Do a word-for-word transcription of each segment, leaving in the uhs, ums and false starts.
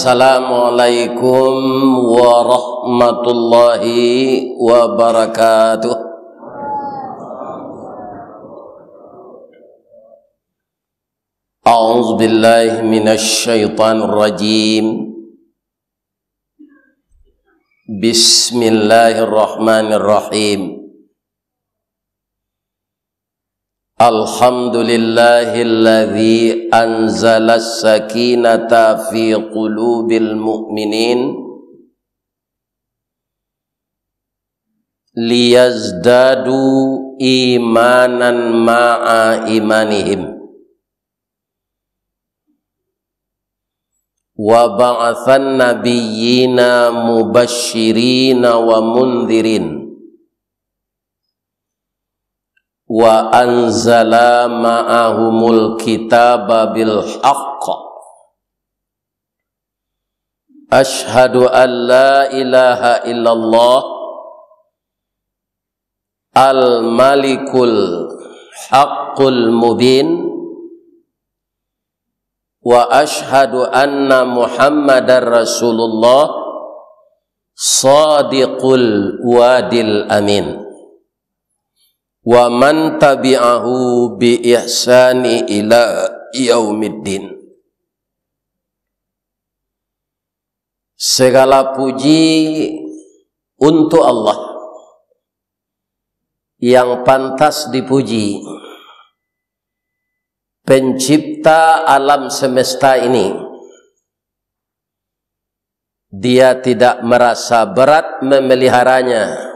Assalamualaikum warahmatullahi wabarakatuh. A'udzubillahi minasyaitonirrajim. Bismillahirrahmanirrahim. Alhamdulillahilladzi anzalas sakinata fi qulubil mu'minin liyazdadu imanan ma'a imanihim. Wa ba'atsan nabiyyina mubasysyirina wa mundzirin. Wa anzala ma'ahumul kitaba bil haqq. Asyhadu an la ilaha illallah al-Malikul Haqqul Mubin, wa asyhadu anna Muhammadar Rasulullah shadiqul wa'dil amin, wa man tabi'ahu bi ihsani ila yaumiddin. Segala puji untuk Allah yang pantas dipuji, pencipta alam semesta ini. Dia tidak merasa berat memeliharanya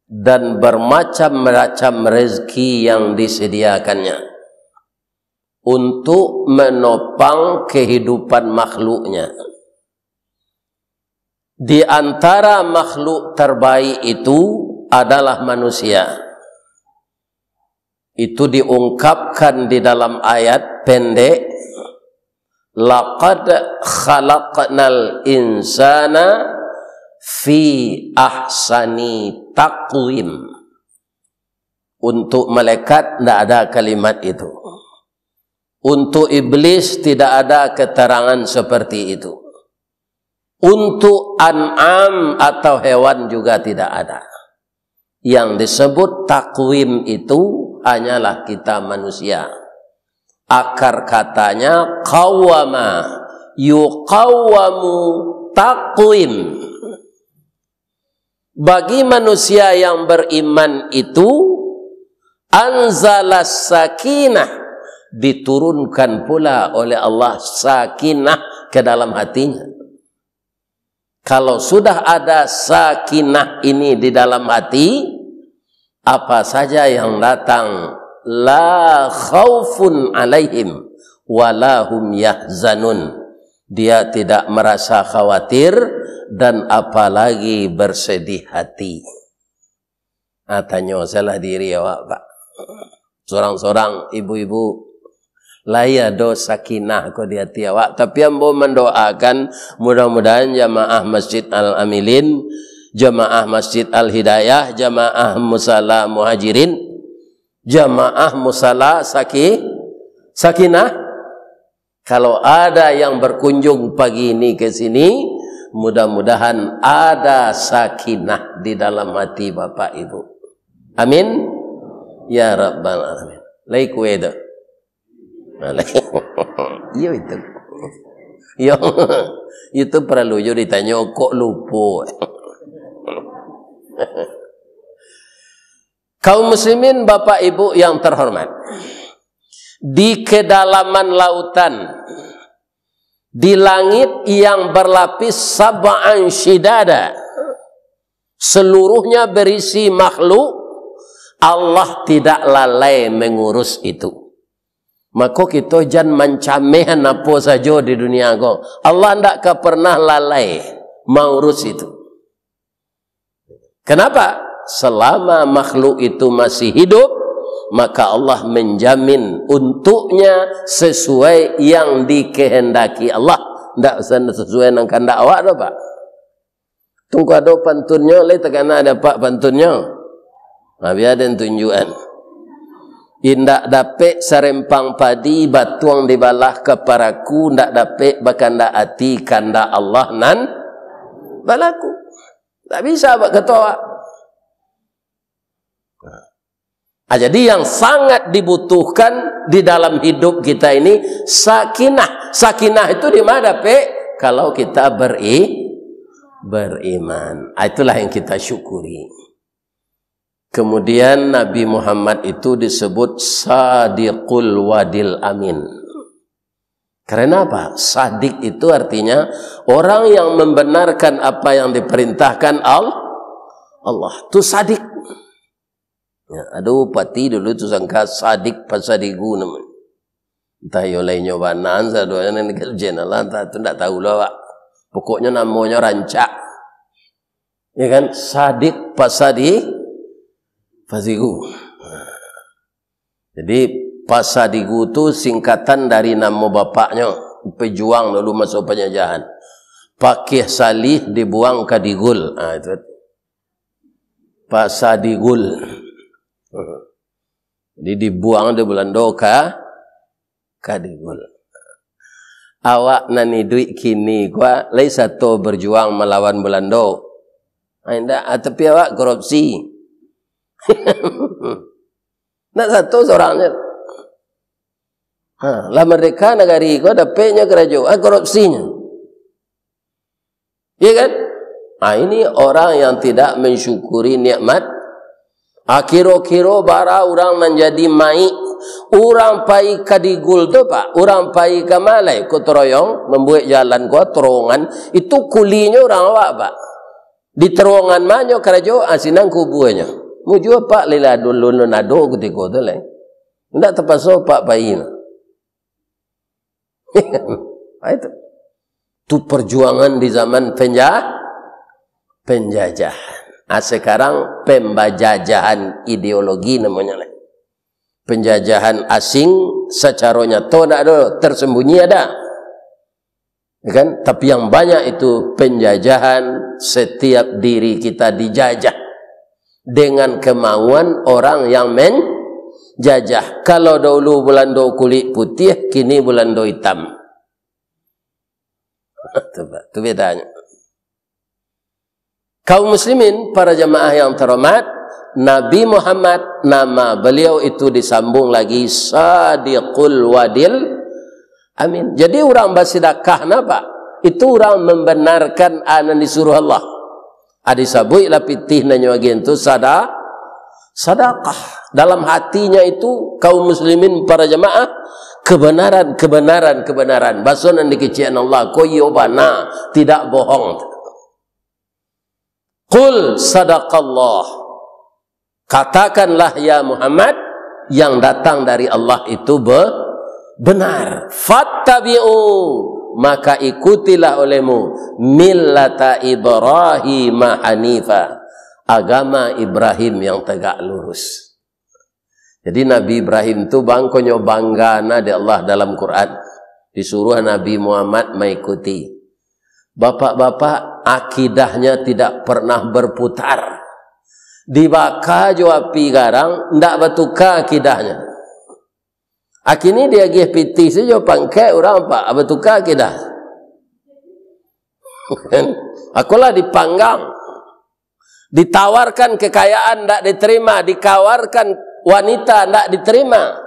dan bermacam-macam rezeki yang disediakannya untuk menopang kehidupan makhluknya. Di antara makhluk terbaik itu adalah manusia. Itu diungkapkan di dalam ayat pendek, "Laqad khalaqnal insana fi ahsani taqwim." Untuk malaikat ndak ada kalimat itu. Untuk iblis tidak ada keterangan seperti itu. Untuk an'am atau hewan juga tidak ada. Yang disebut takwim itu hanyalah kita manusia. Akar katanya qawwama, yuqawwamu takwim. Bagi manusia yang beriman itu, anzalas sakinah, diturunkan pula oleh Allah sakinah ke dalam hatinya. Kalau sudah ada sakinah ini di dalam hati, apa saja yang datang, la khaufun alaihim wa la hum yahzanun. Dia tidak merasa khawatir dan apalagi bersedih hati. Ah, tanyo salah diri awak, Pak. Sorang-sorang ibu-ibu, lai ado sakinah ko di ati awak? Tapi ambo mandoakan, mudah-mudahan jamaah Masjid Al-Amilin, jamaah Masjid Al-Hidayah, jamaah Musala Muhajirin, jamaah Musala Saki-, Sakinah, kalau ada yang berkunjung pagi ini ke sini, mudah-mudahan ada sakinah di dalam hati Bapak Ibu. Amin. Ya Rabbal Alamin. Lai kue tu. Nah, lai. Iyo itu. Iyo. Itu perlu jo ditanyo, kok lupo. Kaum muslimin, Bapak Ibu yang terhormat, di kedalaman lautan, di langit yang berlapis sab'an syidada, seluruhnya berisi makhluk, Allah tidak lalai mengurus itu. Mako kito jan mancamehan apo sajo di dunia ko. Allah ndak ka pernah lalai mengurus itu. Kenapa? Selama makhluk itu masih hidup, maka Allah menjamin untuknya sesuai yang dikehendaki Allah. Ndak usah sesuai nan kandak awak doh, Pak. Tungku ado pantunnyo, lai takana dek Apak pantunnyo. Nah, bia den tunjuakan. Indak dapek sarempang padi batuang dibalah ka paraku, ndak dapek bakandak ati, kandak Allah nan balaku. Tak bisa buat kato awak. Ah, jadi yang sangat dibutuhkan di dalam hidup kita ini sakinah. Sakinah itu di mana, Pek? Kalau kita beri-, beriman. Ah, itulah yang kita syukuri. Kemudian Nabi Muhammad itu disebut Sadiqul Wadil Amin. Karena apa? Sadik itu artinya orang yang membenarkan apa yang diperintahkan Al-, Allah. Tu sadik. Ya, ado bupati dulu tu sangka Sadik Pasadigu namanya. Entah iyo lai nyo bana, sadonya nan dikerjakan Allah, entah tu ndak tahu lah, Pak. Pokoknyo namonyo rancak. Ya kan? Sadik Pasadi-, Pasigu. Jadi, Pasadigu tu singkatan dari namo bapaknyo, pejuang dulu maso panjajahan. Pakih Salih dibuang ka Digul. Ha, itu. Pasadigul. Jadi, dibuang di Belando ka, ka Digul. Awak nan iduik kini ko, lai sato berjuang malawan Belando? Ah, indak, ah, tapi awak korupsi. Ndak sato sorangnyo. Ha, lah merdeka nagari ko, dapeknyo karajo, ah, korupsinyo. Iya kan? Ah, ini orang yang tidak mensyukuri nikmat. Ah, kiro-kiro bara urang nan jadi maik, urang pai ka Digul tu, Pak, urang pai ka Malai, Gotong Royong, mambuek jalan ko, terowongan, itu kulinyo urang awak, Pak. Di terowongan ma nyo karajo, ah, sinan kubuanyo. Mujua, Pak, lila dulu nan ado kutiko tu lai. Ndak tapaso, Pak, pai. Ah, itu. Tu perjuangan di zaman penja-, penjajahan. Ah, sekarang pembajajahan ideologi namanya lah. Penjajahan asing secara nyato ndak ada, tersembunyi ada. Ya kan? Tapi yang banyak itu penjajahan, setiap diri kita dijajah dengan kemauan orang yang menjajah. Kalau dahulu Belando kulit putih, kini Belando hitam. Tu, tu bedanyo. Kaum muslimin, para jamaah yang terhormat, Nabi Muhammad, nama beliau itu disambung lagi Sadiqul Wadil Amin. Jadi, urang basidakah napa? Itu urang membenarkan a nan disuruh Allah. A, disabuiklah pitih nan nyo agian tu sada-, sadakah. Dalam hatinya itu, kaum muslimin, para jamaah, kebenaran, kebenaran, kebenaran. Baso nan dikecekan Allah, ko iyo bana, tidak bohong. Qul sadaqallah. Katakanlah, ya Muhammad, yang datang dari Allah itu be-, benar. Fattabi'u, maka ikutilah olehmu, millata Ibrahim hanifa, agama Ibrahim yang tegak lurus. Jadi, Nabi Ibrahim tu bangkonyo bangga na dek Allah dalam Quran. Disuruh Nabi Muhammad maikuti. Bapak-bapak, akidahnya tidak pernah berputar. Dibaka jo api garang, ndak batuka akidahnyo. Akini diagiah pitih sajo pangkek urang, Pak, batuka akidah. Akolah dipanggang. Ditawarkan kekayaan, ndak diterima. Ditawarkan wanita, ndak diterima.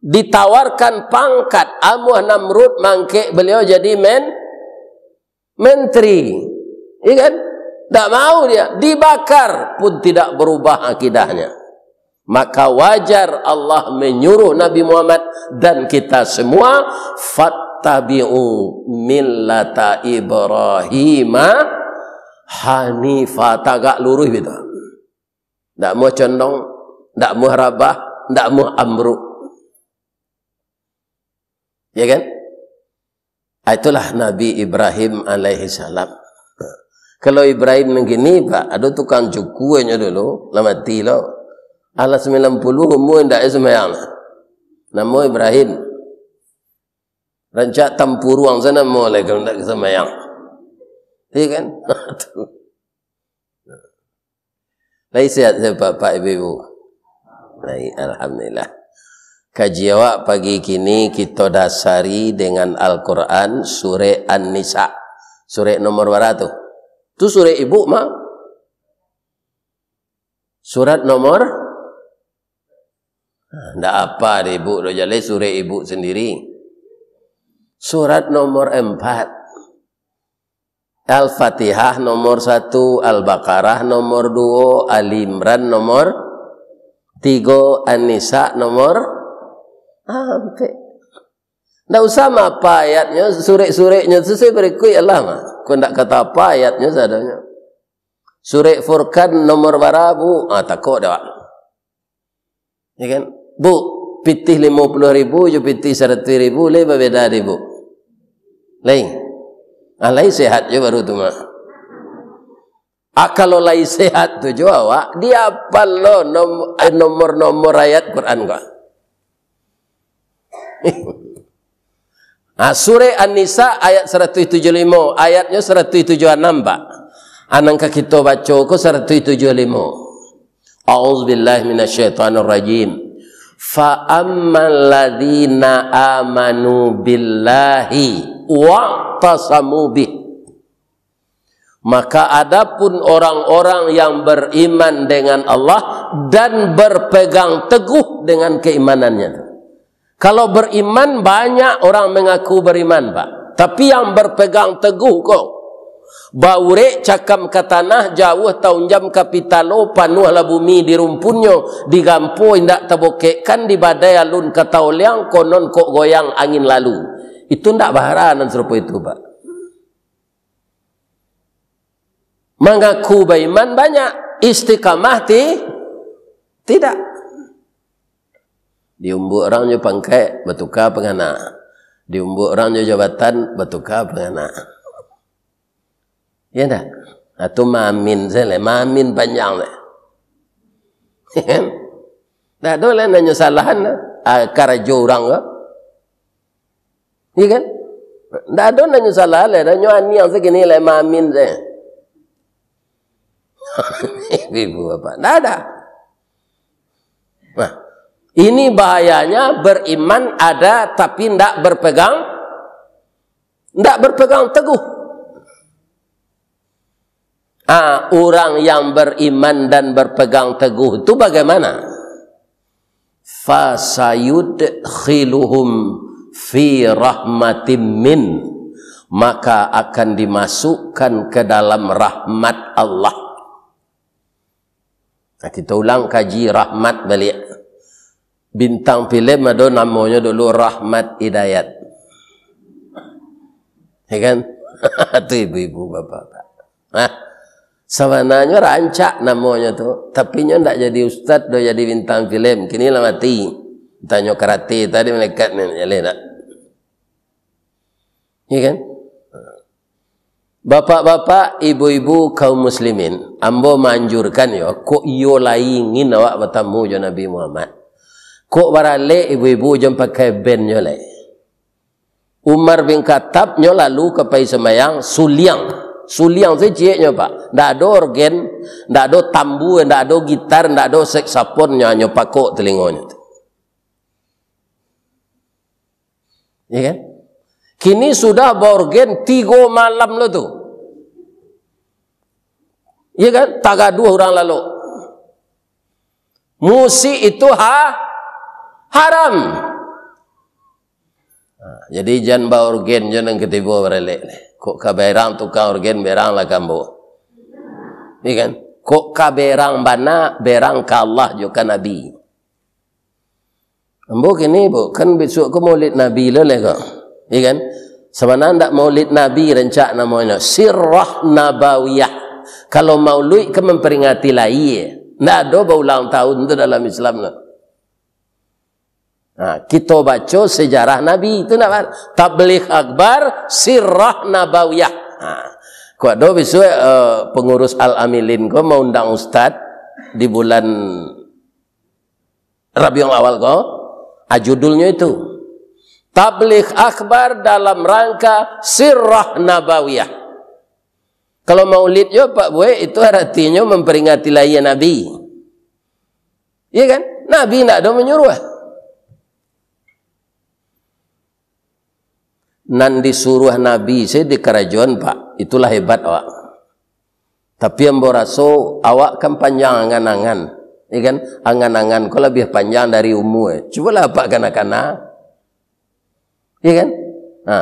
Ditawarkan pangkat, amuah Namrud mangkek beliau jadi men-, menteri. Iya kan? Ndak mau dia. Dibakar pun tidak berubah akidahnya. Maka wajar Allah menyuruh Nabi Muhammad dan kita semua, "Fattabi'u millata Ibrahima hanifa," tagak luruih gitu. Ndak muah condong, ndak muah rabah, ndak muah ambruk. Ya kan? Ah, itulah Nabi Ibrahim alaihissalam. Kalau Ibrahim nan kini, Pak, ado tukang cukuanyo dulu, lah mati lo. Alah sambilan puluah umua ndak sumbayang. Namo Ibrahim. Rancak tampuruang sa namo lai kalau ndak sumbayang. Iya kan? Lai sehat, sehat, Pak, Pak, Ibu, Ibu? Baik, alhamdulillah. Kaji awak pagi kini kito dasari dengan Al-Quran, surek An-Nisa. Surek nomor bara tu? Tu surek ibu mah. Surat nomor, ndak apa dek ibu doh, jaleh surek ibu sendiri. Surat nomor empat. Al-Fatihah nomor satu, Al-Baqarah nomor duo, Ali Imran nomor tigo, An-Nisa nomor ampek. Ndak usah mah apa ayatnyo, surek-sureknyo tu sajo barikuik alah mah. Kok ndak ka tau apa ayatnyo sadonyo. Surek Furqan nomor bara, Bu? Ah, takok dek awak. Ya kan? Bu, pitih limo puluah ribu jo pitih saratuih ribu, lai babeda dek Bu? Lai. Ah, lai sehat jo baru tu mah. Ah, kalau lai sehat tu jo awak, diapal lo nom-, eh, nomor-nomor ayat Quran ko. Ah, surek An-Nisa ayat saratuih tujuah limo, ayatnyo saratuih tujuah anam, Pak. Ah, nan ka kito baco ko saratuih tujuah limo. A'udzubillahi minasyaitonirrajim. Fa ammal ladzina amanu billahi wa'tasamu bih. Maka adapun orang-orang yang beriman dengan Allah dan berpegang teguh dengan keimanannya tu. Kalau beriman, banyak orang mengaku beriman, Pak. Tapi yang berpegang teguh ko, baurek cakam ka tanah, jauah taunjam ka pitalo, panuahlah bumi di rumpunnyo, digampo indak tabokekkan, di badai alun ka taoliang, konon kok goyang angin lalu. Itu ndak bahara nan sarupo itu, Pak. Mangaku baiman banyak, istiqamah ti-, tidak. Diumbuk urang jo pangkek, batuka pangana. Diumbuk urang jo jabatan, batuka pangana. Ya ndak? Atau maamin sajo, maamin panjang sajo. Ndak ado lah nan nyo salahan lah. Ah, karajo urang ko. Iya kan? Ndak ado nan nyo salah lai, nyo aniang sakini lai maamin sajo. Ibu bapak, ndak ada. Nah, ini bahayanya beriman ada tapi ndak berpegang, ndak berpegang teguh. Ah, orang yang beriman dan berpegang teguh itu bagaimana? Fasayudkhiluhum fi rahmatim min, maka akan dimasukkan ke dalam rahmat Allah. Nah, kita ulang kaji rahmat baliak. Bintang filem ado namonyo dulu Rahmat Hidayat. Ya kan? Tu ibu-ibu, bapak-bapak. Nah, sabananyo rancak namonyo tu, tapi nyo ndak jadi ustad doh, jadi bintang filem. Kini lah mati. Tanyo karate tadi malaikat ni, jaleh ndak? Ya kan? Bapak-bapak, ibu-ibu, kaum muslimin, ambo maanjurkan yo, kok iyo lai ingin awak batamu jo Nabi Muhammad. Kok baralek ibu-ibu jan pakai band nyo lai. Umar bin Khattab nyo lalu ka pai sambayang, suliang. Suliang se cieknyo, Pak. Ndak ado orgen, ndak ado tambua, ndak ado gitar, ndak ado saksofon, nyo hanyo pakok talingonyo tu. Ya kan? Kini sudah baorgen tigo malam lo tu. Ya kan? Tagaduah urang lalok. Musik itu ha-, haram. Nah, jadi jan baorgen jo nan katibo baralek. Kok ka berang tukang orgen, beranglah ka ambo. Ya kan? Kok ka berang bana, berang ka Allah jo ka Nabi. Ambo kini, Bu, kan bisuak ko Maulid Nabi lo lai ko. Iya kan? Sabananyo ndak Maulid Nabi rancak namonyo, Sirah Nabawiyah. Kalau maulid kan mamperingati lahia. Ndak ado baulang tahun tu dalam Islam tu. Nah, kito baco sejarah Nabi tu ndak ba-, Tabligh Akbar Sirah Nabawiyah. Nah, kok ado bisuak, eh, pengurus Al-Amilin ko maundang ustad di bulan Rabiul Awal ko, ah, judulnyo itu, Tabligh Akbar dalam Rangka Sirah Nabawiyah. Kalau maulid yo, Pak Buek, itu aratinyo mamperingati lahia Nabi. Iya kan? Nabi ndak ado manyuruah. Nan disuruah Nabi sajo dikarajoan, Pak. Itulah hebat awak. Tapi ambo raso awak kan panjang angan-angan. Ya kan? Angan-angan ko labiah panjang dari umua. Cubolah Apak kana-kana. Ya kan? Ha.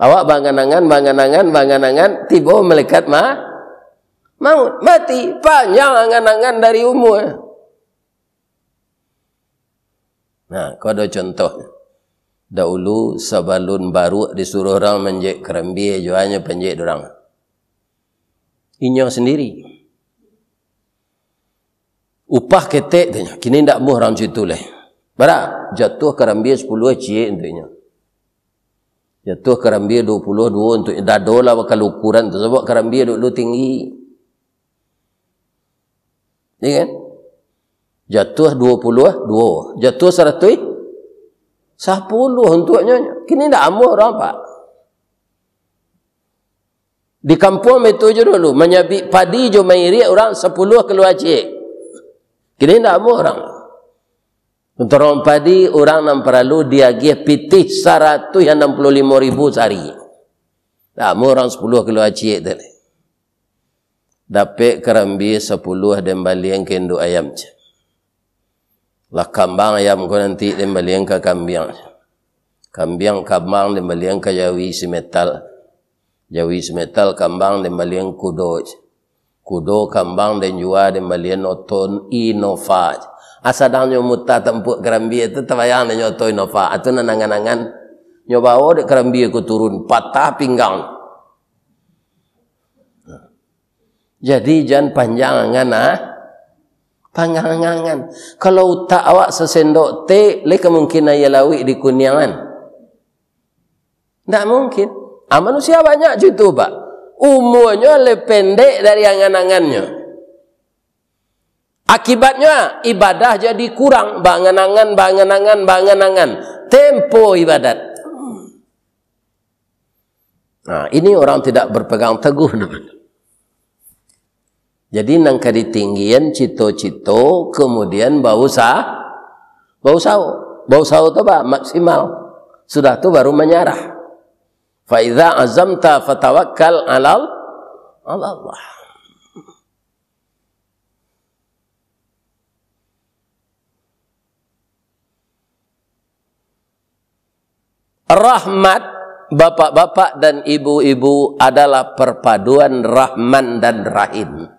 Awak baangan-angan, baangan-angan, baangan-angan, tibo malaikat ma-, maut, mati. Panjang angan-angan dari umua. Nah, ko ado contoh. Dahulu sabalun baruak disuruah urang manjek karambia, juanyo panjek urang. Inyo sandiri. Upah ketek tu nyo. Kini ndak amuah urang situ lai. Bara? Jatuah karambia sapuluah ciek untuaknyo. Jatuah karambia duo puluah duo untuaknyo. Dado lah bakalukuran tu. Sabab karambia dulu tinggi. Iya kan? Jatuah duo puluah duo. Jatuah saratuih sapuluah untuaknyo. Kini ndak amuah urang, Pak. Di kampuang baitu jo dulu, manyabik padi jo mairiak urang sapuluah kalua ciek. Kini ndak amuah urang. Untuak urang padi, urang nan paralu diagiah pitih saratuih anam puluah limo ribu sahari. Ndak amuah urang sapuluah kalua ciek tu. Dapek karambia sapuluah den balian ka induak ayam, ceh. Lah kambang ayam ko nanti den balian ka kambiang. Kambiang kambang den balian ka jawi simetal. Jawi simetal kambang den balian kudo. Kudo kambang den jua den balian oto Innova. Ah, sadang nyo muta tampuak karambia tu, tabayang den nyo oto Innova. Ah, tu nan angan-angan. Nyo bao dek karambia ko turun, patah pinggang. Jadi, jan panjang angan, ah. Panjang angan. Kalau utak awak sasendok teh, lai ka mungkin aia lauik di kuniangan. Ndak mungkin. Ah, manusia banyak jo itu, Pak. Umuanyo lai pendek dari angan-angannyo. Akibatnyo, ah, ibadah jadi kurang. Baangan-angan, baangan-angan, baangan-angan. Tempo ibadat. Nah, ini orang tidak berpegang teguh namanya. Jadi, nan ka ditinggian cito-cito, kemudian bausaha, bausaho. Bausaho tu apa? Maksimal. Sudah tu baru manyarah. "Fa idza azamta fatawakkal alal, alallah." Rahmat, bapak-bapak dan ibu-ibu, adalah perpaduan Rahman dan Rahim.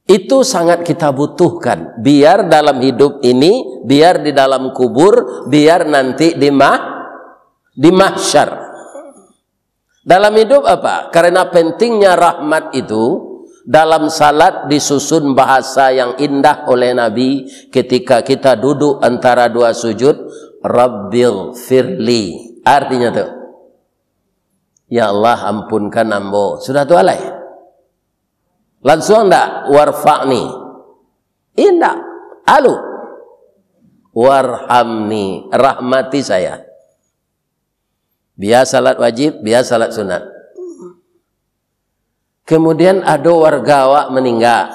Itu sangat kita butuhkan, biar dalam hidup ini, biar di dalam kubur, biar nanti di mah-, di mahsyar. Dalam hidup apa? Karena pentingnya rahmat itu, dalam salat disusun bahasa yang indah oleh Nabi ketika kita duduk antara dua sujud, "Rabbighfirli." Artinya tu, "Ya Allah, ampunkan ambo." Sudah tu alai. Lansuang ndak? "Warfa'ni." Indak. Alu. "Warhamni." Rahmati saya. Bia salat wajib, bia salat sunat. Kemudian ado warga awak maningga.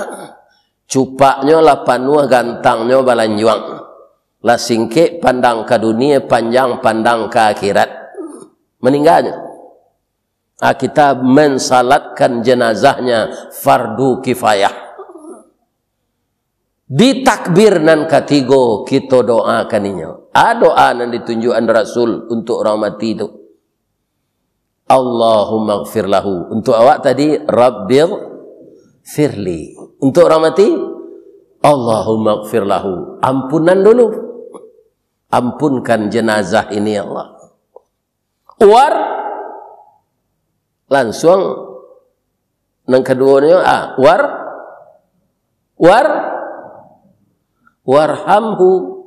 Cupaknyo lah panuah, gantangnyo balanjuang. Lah singkek pandang ka dunia, panjang pandang ka akhirat. Maningganyo. Ah, kita mensalatkan jenazahnya fardu kifayah. Di takbir nan katigo, kito doakan inyo. A doa nan ditunjuakan Rasul untuk urang mati tu. "Allahumma gfir lahu." Untuk awak tadi, "Rabbighfirli." Untuk urang mati, "Allahumma gfir lahu." Ampunan dulu. Ampunkan jenazah ini, ya Allah. War, lansuang nan kaduonyo, ah, war, war, warhamhu.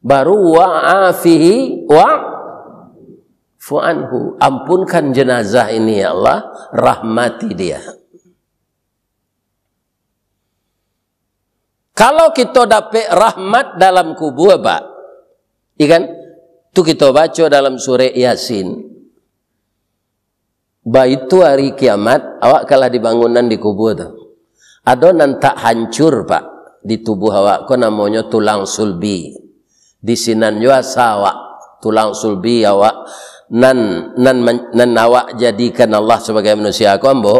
Baru wa'afihi wa'fu anhu. Ampunkan jenazah ini, ya Allah, rahmati dia. Kalau kito dapek rahmat dalam kubua, Pak, iya kan? Tu kito baco dalam surek Yasin. Baitu hari kiamat, awak kalah dibangunan di kubua tu. Ado nan tak hancur, Pak. di tubuh awak ko namonyo tulang sulbi. Di sinan jo asa awak, tulang sulbi awak, nan, nan men-, nan awak jadikan Allah sabagai manusia ko ambo.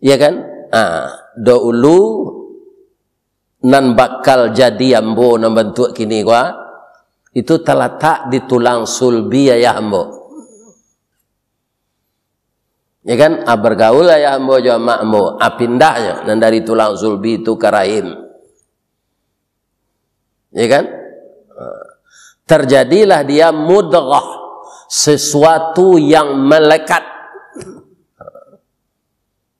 Iya kan? Ah, daulu nan bakal jadi ambo nan bantuak kini ko, ah, itu talatak di tulang sulbi ayah ambo. Ya kan? Ah, bergaul ayah ambo jo amak ambo. Ah, pindahnyo nan dari tulang sulbi tu ka rahim. Ya kan? Ah. Terjadilah dia mudghah, sesuatu yang melekat.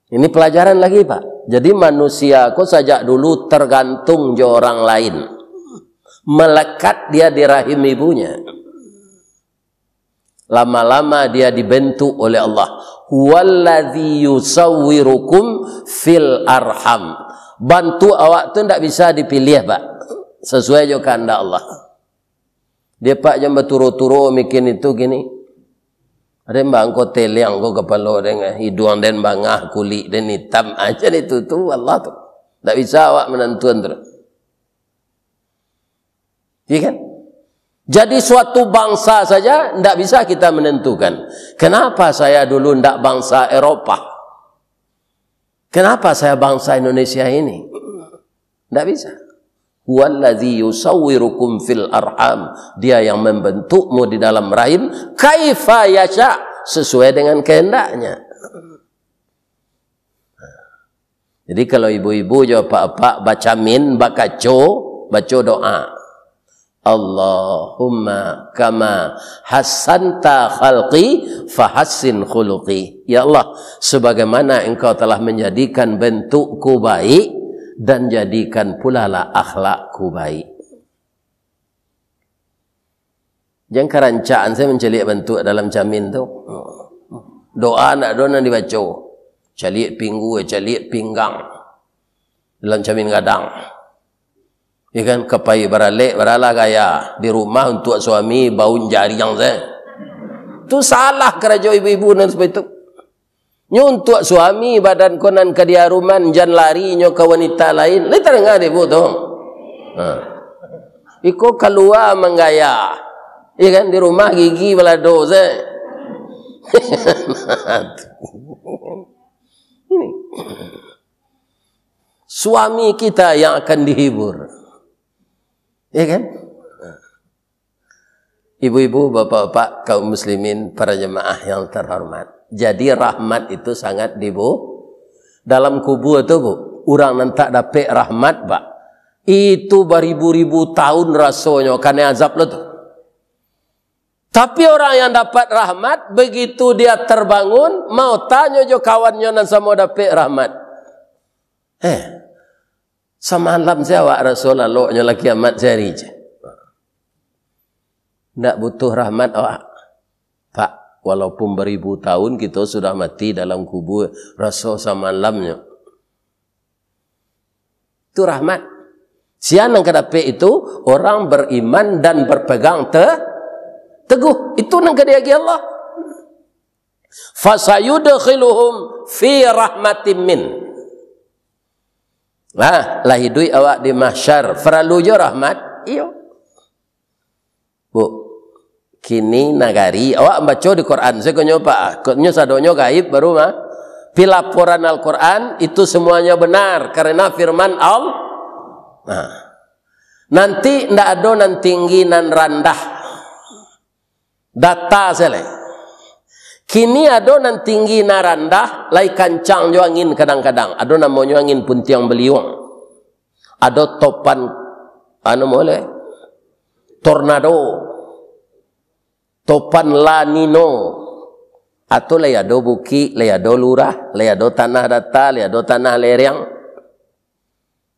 Ini pelajaran lagi, Pak. Jadi manusia ko sajak dulu tergantung jo orang lain. Melekat dia di rahim ibunya. Lama-lama dia dibentuk oleh Allah. "Huwallazi yusawwirukum fil arham." Bantuak awak tu ndak bisa dipilih, Pak. Sesuai jo kahandak Allah. Dia, Pak, jan baturo-turo mikin itu kini. Ado bangko teliang ko kapalo den, hiduang den bangah, kulik den hitam. Aja itu tu Allah tu. Ndak bisa awak manantuan tu. Iya kan? Jadi suatu bangsa saja ndak bisa kita menentukan. Kenapa saya dulu ndak bangsa Eropa? Kenapa saya bangsa Indonesia ini? Ndak bisa. "Huwallazi yusawwirukum fil arham." Dia yang membentukmu di dalam rahim, kaifa yasha, sesuai dengan kehendaknya. Jadi, kalau ibu-ibu jo apak-apak bacamin, bakaco, baco doa. "Allahumma kama hassanta khalqi fahassin khuluqi." Ya Allah, sebagaimana Engkau telah menjadikan bentukku baik, dan jadikan pulalah akhlakku baik. Jan karancak an sajo mancaliak bantuak dalam camin tu. Doa ndak ado nan dibaco. Caliak pinggua, caliak pinggang. Dalam camin gadang. Ya kan, kapai baralek, baralah gaya. Di rumah untuak suami, baun jariang sajo. Tu salah karajo ibu-ibu nan seperti tu. Nyo untuak suami, badan ko nan ka diaruman, jan lari nyo ka wanita lain. Lai tadanga dek ibu tu? Ha. Iko kalua manggaya. Iya kan, di rumah gigi balado sajo. Ini. Suami kita yang akan dihibur. Iya kan? Ibu-ibu, bapak-bapak, kaum muslimin, para jemaah yang terhormat. Jadi rahmat itu sangat dibu-, dalam kubur tu, Bu, urang nan tak dapek rahmat, Pak, itu baribu-ribu tahun rasonyo kanai azab lo tu. Tapi orang yang dapat rahmat, begitu dia terbangun, mau tanyo jo kawannyo nan samo dapek rahmat. Eh, samalam se awak raso laloknyo lah kiamat sehari je. Ndak butuh rahmat awak. Pak, walaupun baribu tahun kito sudah mati dalam kubur, raso samalamnyo. Itu rahmat. Sia nan ka dapek itu, orang beriman dan berpegang te-, teguh. Itu nan ka diagiah Allah. "Fasayudkhiluhum fi rahmatim min." Lah, lah iduik awak di mahsyar, paralu jo rahmat? Iyo. Bu, kini nagari, awak baco di Quran, sakonyo, Pak, konyo sadonyo gaib baru mah. Tapi laporan Al-Quran, itu semuanya benar, karena firman Allah. Nah, nanti ndak ado nan tinggi, nan randah. Data sajo lai. Kini ado nan tinggi, nan randah, lai kancang jo angin kadang-kadang. Ado namonyo angin puntiang baliuang. Ado topan, anu, moleh, tornado, topan La Nino. Atau lai ado bukik, lai ado lurah, lai ado tanah data, lai ado tanah lereng.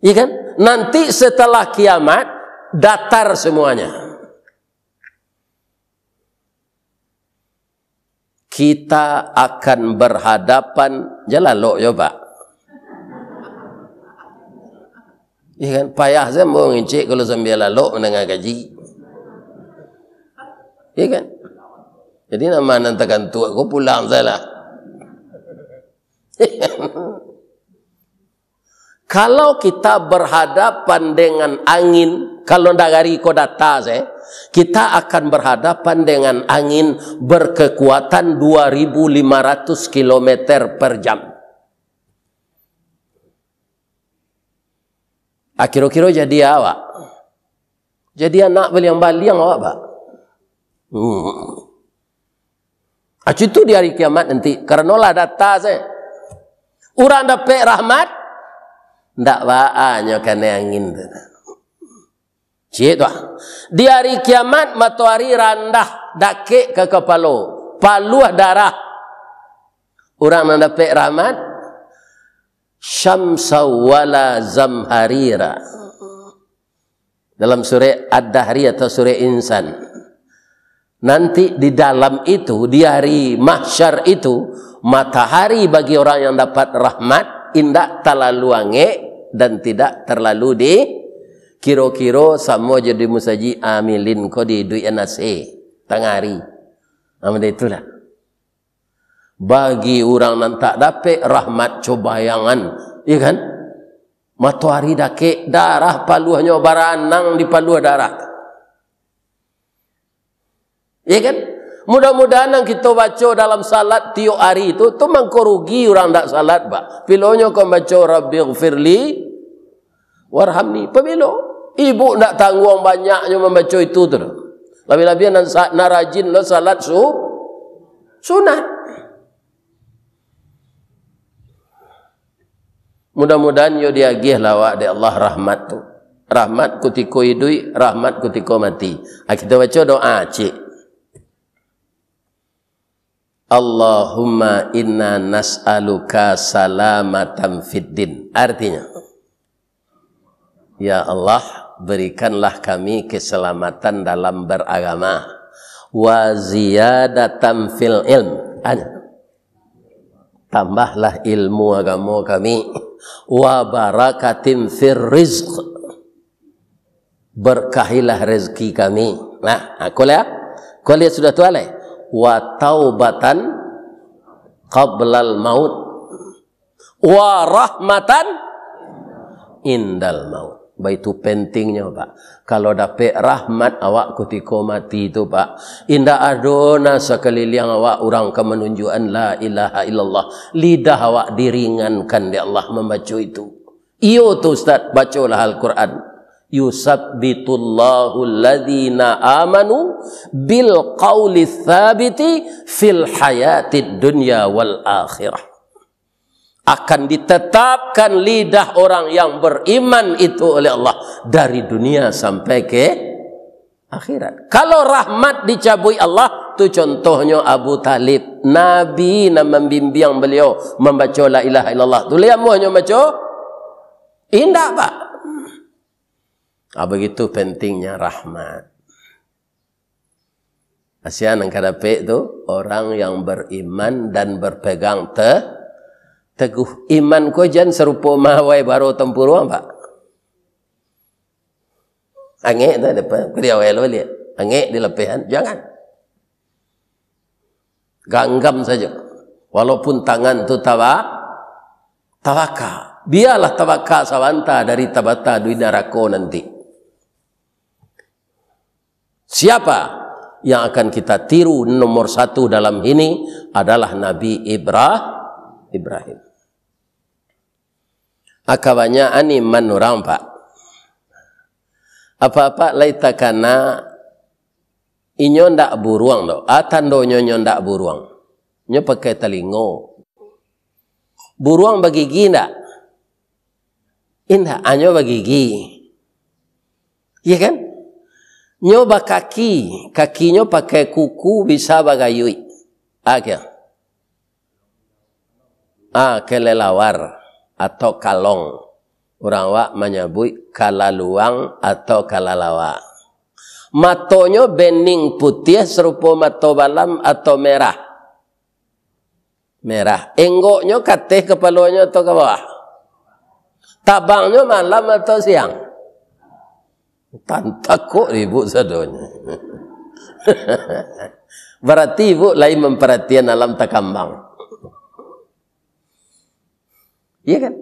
Iya kan? Nanti setelah kiamat, datar semuanya. Kita akan berhadapan, jan lalok jo, Pak. Iya kan? Payah sajo ambo ngecek kalau sambil lalok mandanga kaji. Iya kan? Jadi, nan ma nan takantuak ko pulang sajolah. Kalau kita berhadapan dengan angin, kalau nagari ko datar se, kita akan berhadapan dengan angin berkekuatan dua ribu lima ratus kilometer per jam. Ah, kiro-kiro jadi awak. Jadi anak baliang-baliang awak, Pak. Hmm. Acu itu di hari kiamat nanti, karano lah datar se. Urang dapek rahmat, ndak baa nyo kanai angin tu. Ciek tu ah. Di hari kiamat, matoari randah dakek ka kapalo, paluah darah. Urang nan dapek rahmat, syamsa wala zamharira. Dalam surah Ad-Dahri atau surah Insan. Nanti di dalam itu, di hari mahsyar itu, matahari bagi orang yang dapat rahmat, indak talalu angek dan tidak terlalu di, kiro-kiro samo jo di musajik amilin ko di duit N A C tangah hari. Nah, macam itulah. Bagi urang nan tak dapek rahmat, cobayangan, iya kan? Matoari dakek, darah paluahnyo baranang di paluah darah. Iya kan? Mudah-mudahan nan kito baco dalam salat tiok ari tu, tu mangko rugi urang dak salat, Pak. Pilonyo ko baco, "Rabbighfirli warhamni." Pabilo? Ibu ndak tangguang banyaknyo mambaco itu tu. Labiah-labiah nan sa-, nan rajin lo salat su-, sunat. Mudah-mudahan yo diagiah lah awak dek Allah rahmat tu. Rahmat kutiko iduik, rahmat kutiko mati. Ah, kito baco doa ciek. Allahumma inna nas'aluka salamatan fid din. Artinya, ya Allah, berikanlah kami keselamatan dalam beragama. Wa ziyadatan fil ilm. Hanya, tambahlah ilmu agamo kami. Wa barakatin fir rizq. Berkahilah rezeki kami. Nah, ha, ko lihat. Ko lihat sudah tu alai. Wa taubatan qablal maut. Wa rahmatan indal maut. Baitu pentingnyo, Pak. Kalau dapek rahmat awak kutiko mati tu, Pak, indak ado na sakaliliang awak urang ka manunjuakan la ilaha illallah. Lidah awak diringankan dek Allah mambaco itu. Iyo tu, Ustaz, bacolah Al-Quran. "Yusabbitullahu alladhina amanu bil qawli tsabiti fil hayatid dunya wal akhirah." Akan ditetapkan lidah orang yang beriman itu oleh Allah dari dunia sampai ke akhirat. Kalau rahmat dicabuik Allah, tu contohnyo Abu Thalib. Nabi nan mambimbiang baliau mambaco la ilaha illallah. Tu lai amuahnyo baco? Indak, Pak. Ah, begitu pentingnya rahmat. Kasian nan ka dapek tu, orang yang beriman dan berpegang te-, teguh. Iman ko jan sarupo mawai baro tampuruang, Pak. Angek tu depan, kuri awai lo lihat. Angek di lapihan, jangan. Ganggam saja. Walaupun tangan tu tawa-, tabaka. Biarlah tabaka sabanta dari tabata di narako nanti. Siapa yang akan kita tiru nomor satu dalam ini adalah Nabi Ibra-, Ibrahim. Aka banyak an iman urang, Pak. Apa-apa lai takana, inyo ndak buruang doh. Ah, tandonyo inyo ndak buruang. Inyo pakai talingo. Buruang bagigi ndak? Indak, hanyo bagigi. Iya kan? Nyo bakaki, kakinyo pakai kuku bisa bagayuik. Ah, kio. Ah, kelelawar atau kalong. Urang awak manyabuik kalaluang atau kalalawa. Matonyo bening putiah sarupo mato balam atau merah. Merah. Enggoknyo kateh kapalonyo atau ka bawah? Tabangnyo malam atau siang? Tantakok ribut sadonyo. Bararti ibu lain mamparatian alam takambang. Iya kan?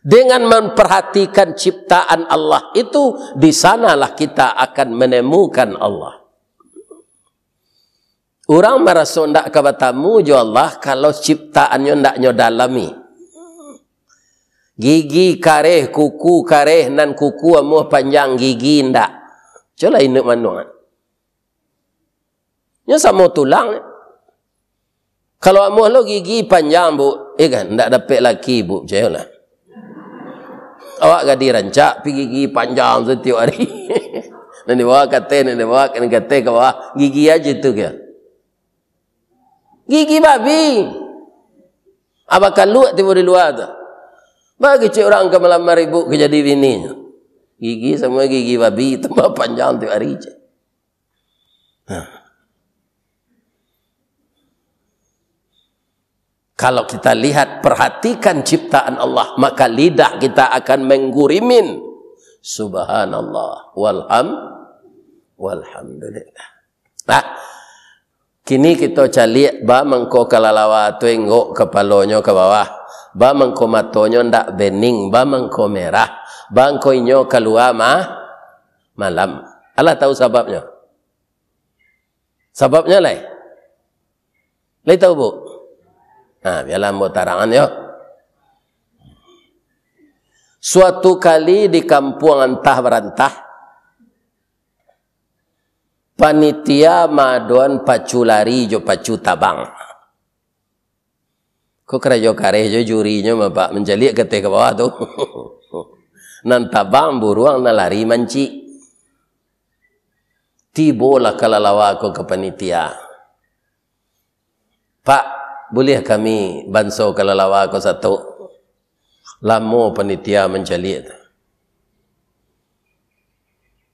Dengan memperhatikan ciptaan Allah itu, di sanalah kita akan menemukan Allah. Urang maraso ndak ka batamu jo Allah, kalau ciptaannyo ndak nyo dalami. Gigi kareh, kuku kareh, nan kuku amuah panjang, gigi ndak. Cubolah induak manuak. Nyo samo tulang. Kalau amuah lo gigi panjang, Bu, eh kan, ndak dapek laki, Bu, picayolah. Awak gadih rancak, pi gigi panjang satiok ari. Nan di bawah ka ateh, nan di bawah, nan di ateh ka bawah, gigi aja tu kira. Gigi babi. Abah kaluak tibo di lua tu. Bagi cek urang ka malamar ibu ka jadi bininyo. Gigi samo gigi babi, tambah panjang tiok ari cek. Nah. Kalau kita lihat, perhatikan ciptaan Allah, maka lidah kita akan menggurimin. Subhanallah, walham-, walhamdulillah. Nah, kini kito caliak, ba mangko kalalawa tu enggok kapalonyo ka bawah, ba mangko matonyo ndak bening, ba mangko merah, ba mangko inyo kalua ma-, malam. Alah tahu sababnyo? Sababnyo lai? Lai tahu, Bu? Nah, bialah ambo tarangan yo. Suatu kali di kampuang antah barantah, panitia maadoan pacu lari jo pacu tabang. Ko karajo kareh jo jurinyo mah, Pak, mancaliak ka ateh ka bawah tu. Nan tabang buruang, nan lari mancik. Tibolah kalalawa ko ka panitia. "Pak, buliah kami banso kalalawa ko sato?" Lamo panitia mancaliak tu.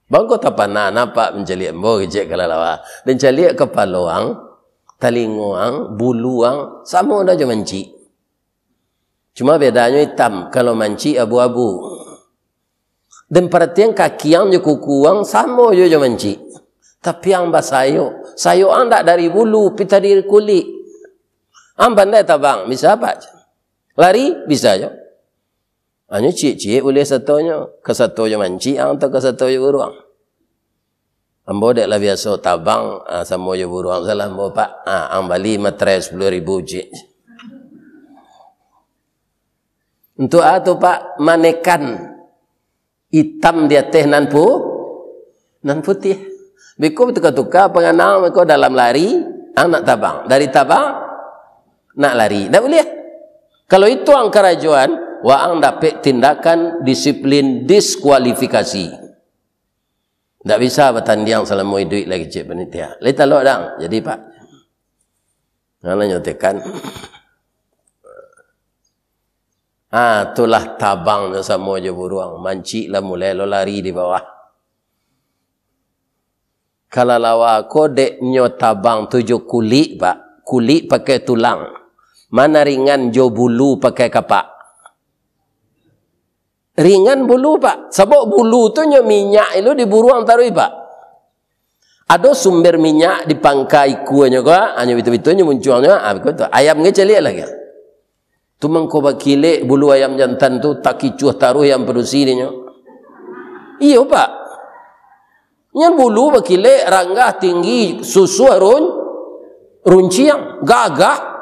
"Bangko tapanah nah, Pak, mancaliak ambo," kecek kalalawa. "Den caliak kapalo ang, talingo ang, bulu ang, samo dah jo mancik. Cuma bedanyo itam, kalau mancik abu-abu. Den paratian kaki ang jo kuku ang samo jo, jo mancik. Tapi ang basayok. Sayok ang ndak dari bulu, pitah dari kulik. Ang pandai tabang, bisa, Pak? Lari, bisa jo. Hanyo ciek-ciek buliah satonyo, ka sato jo mancik ang atau ka sato jo buruang." "Ambo dek lah biaso tabang, ah, samo jo buruang salah ambo, Pak. Ah, ang bali materai sapuluah ribu ciek." "Untuak a tu, Pak?" "Manekan itam di ateh nan pu-, nan putiah. Beko batuka-tuka panganang, beko dalam lari, ang nak tabang. Dari tabang, nak lari. Ndak buliah. Kalau itu ang karajoan, waang dapek tindakan disiplin diskualifikasi. Ndak bisa batandiang salamo iduik lai," kecek panitia. "Lai talok dang?" "Jadi, Pak." Nah, lah nyo tekan. Ah, tu lah tabangnyo samo jo buruang. Mancik lah mulai lo lari di bawah. Kalalawa ko dek nyo tabang tu jo kulik, Pak. Kulik pakai tulang. Mana ringan jo bulu pakai kapak? Ringan bulu, Pak. Sabab bulu tu nyo minyak lo di buruang taruih, Pak. Ado sumber minyak di pangka ikuanyo ko, hanyo bitu-bitunyo muncuangnyo, ah, beko tu. Ayam ko caliak lai. Tu mangko bakilek bulu ayam jantan tu, takicuah taruih ayam padusi dinyo. Iyo, Pak. Nyo bulu bakilek, ranggah, tinggi, susuah, run-, runciang, gagah.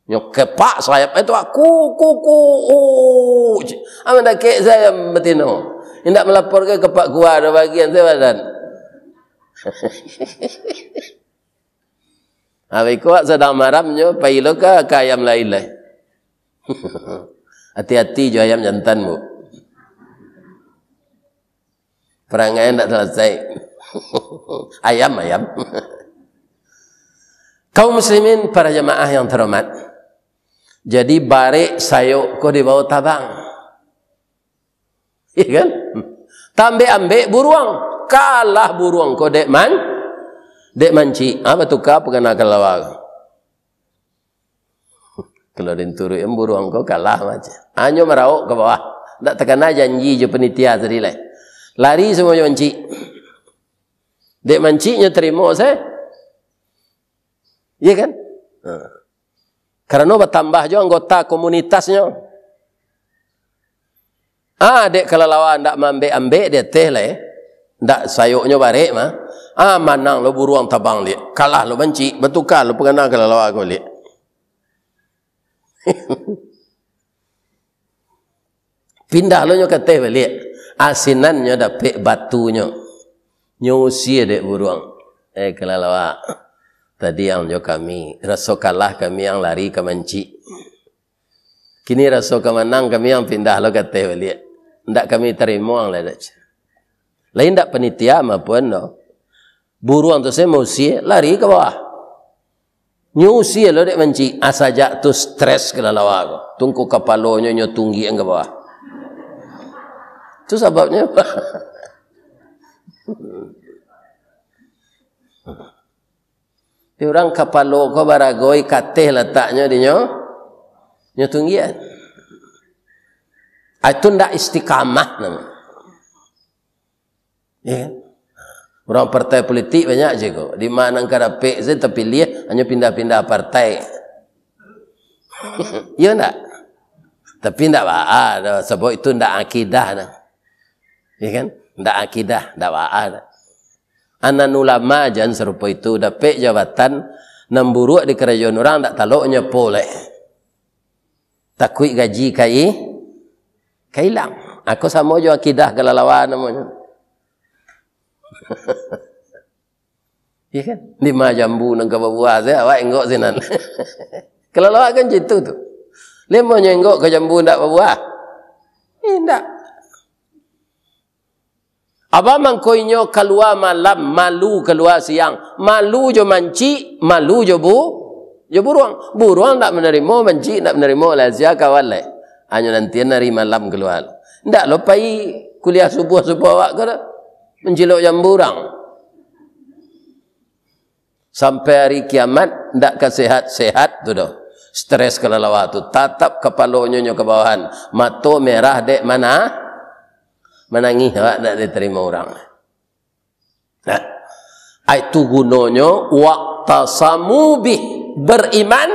Nyo kepak sayap e tu, ku, ku, ku, uh, cik. Aman dakek sayap batino. Indak malapor ka kepak kua do bagian tu badan. Habis kuat sadang maramnyo, pai lo ka, ka ayam lain lai. Hati-hati jo ayam jantan, Bu. Parangai ndak salasai. Ayam, ayam. Kaum muslimin, para jamaah yang terhormat. Jadi, barek sayok ko dibao tabang. Iya kan? Tambek-ambek buruang. Kalah buruang ko dek man-, dek mancik. Ha, batuka pangana kalalawa. Kalau den turuik buruang ko kalah macam. Hanyo marauk ka bawah. Ndak takana janji jo panitia tadi lai. Lari samo jo mancik. Dek manciknyo tarimo se. Iya kan? Ha. Karano batambah jo anggota komunitasnyo. Ah, dek kalalawa ndak maambek-ambek di ateh lai. Ndak sayoknyo barek mah. Ah, manang lo buruang tabang liak. Kalah lo mancik, batuka lo pangana kalalawa ko liak. Pindah lo nyo ka ateh baliak. Asinannyo dapek batunyo. Nyo usie dek buruang. Eh, kalalawa. Tadi ang jo kami, raso kalah kami ang lari ka mancik. Kini raso ka manang kami ang pindah lo ka ateh baliak. Ndak kami tarimo ang lai dek. Lai ndak panitia mah pun doh. Buruang tu se mausie, lari ka bawah. Nyo usie lo dek mancik, ah, sajak tu stres kalalawa ko. Tungku kapalonyo nyo tunggiang ka bawah. Tu sababnyo. Di urang kapalo ko baragoi ka ateh lataknyo di nyo, nyo tunggian. Ah, itu ndak istiqamah namo. Ya kan? Urang partai politik banyak je ko. Di ma nan ka dapek se tapiliah, hanyo pindah-pindah partai. Iyo ndak? Tapi ndak baa doh, sabab itu ndak akidah doh. Ya kan? Ndak akidah, ndak baa doh. Anan ulama jan sarupo itu, dapek jabatan nan buruak di karajoan urang, ndak talok nyo po lai. Takuik gaji ka i-, ka ilang. Ako samo jo akidah kalalawa namonyo. Iya kan? Di ma jambu nan ka babuah, se awak enggok sinan. Kalalawa kan cam itu tu. Lai nyo enggok ka jambu ndak babuah? Indak. Apo mangko inyo kalua malam, malu kalua siang, malu jo mancik, malu jo bu-, jo buruang. Buruang ndak manarimo, mancik ndak manarimo, lah sia kawan lai. Hanyo nantian ari malam kalua. Ndak lo pai kuliah subuah-subuah awak ko doh. Mancilok jambu urang. Sampai hari kiamat, ndak ka sehat-sehat tu doh. Stres kalalawa tu, tatap kapalonyo nyo ka bawahan, mato merah dek mana, manangih awak ndak ditarimo urang. Nah, itu gunonyo wa'tasamu bih, beriman,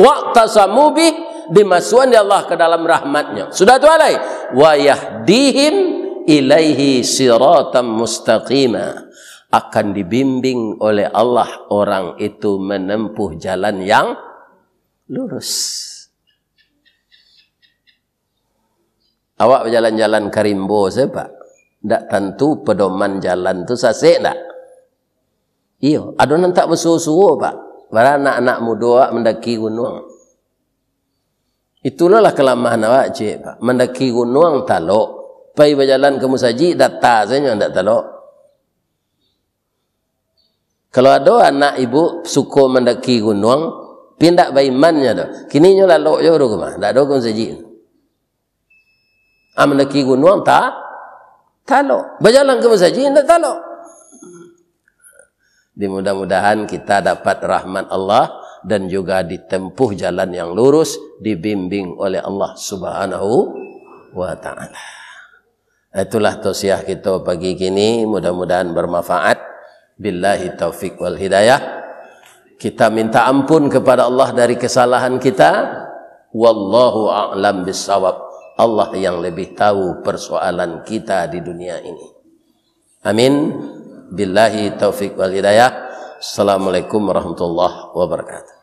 wa'tasamu bih, dimasuakan dek Allah ka dalam rahmat-Nyo. Sudah tu alai, wa yahdihim ilaihi siratan mustaqima. Akan dibimbing oleh Allah orang itu menempuh jalan yang lurus. Awak bajalan-jalan ka rimbo se, Pak. Ndak tantu pedoman jalan tu sasek ndak? Iyo, ado nan tak basuo-suo, Pak. Bara anak-anak mudo awak mandaki gunuang. Itulah kelemahan awak, cek, Pak. Mandaki gunuang talok. Pai bajalan ka musajik, data sajo ndak talok. Kalau ado anak ibu suko mandaki gunuang, pi ndak baimannyo doh. Kini nyo lalok jo ka rumah, ndak ado ka musajik. Ah, mandaki gunuang ta-, talok. Bajalan ka musajik, ndak talok. Di mudah-mudahan kita dapat rahmat Allah dan juga ditempuh jalan yang lurus, dibimbing oleh Allah Subhanahu wa Ta'ala. Itulah tausiah kita pagi kini, mudah-mudahan bermanfaat. Billahi taufik wal hidayah. Kita minta ampun kepada Allah dari kesalahan kita. Wallahu a'lam bissawab. Allah yang lebih tahu persoalan kita di dunia ini. Amin. Billahi taufik wal hidayah. Assalamualaikum warahmatullahi wabarakatuh.